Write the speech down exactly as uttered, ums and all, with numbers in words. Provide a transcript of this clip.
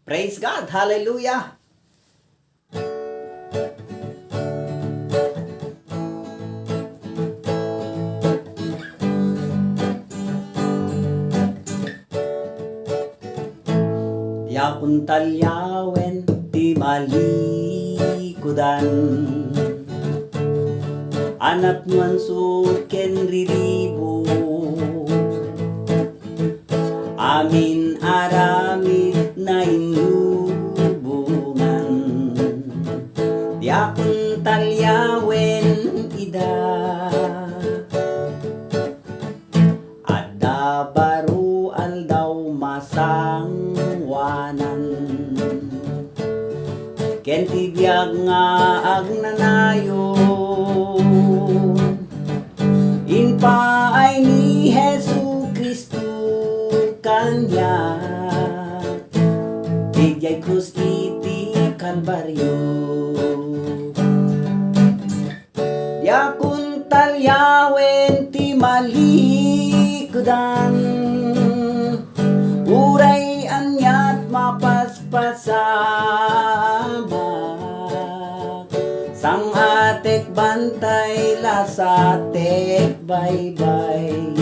Praise God! Hallelujah! Diakon taliawen ti malikudan. Anapnuan ken riribo. Amin aramid na inyubongan. Diakon taliawen ida. Adda baro aldaw masangwanan. Ken ti biag nga agnanayon, impaay ni Jesu-Cristo kaniak idiay krus iti Kalbario. Diakon taliawen ti malikudan, uray aniat mapaspasamak. Sang-atek bantay, lasatek baybay.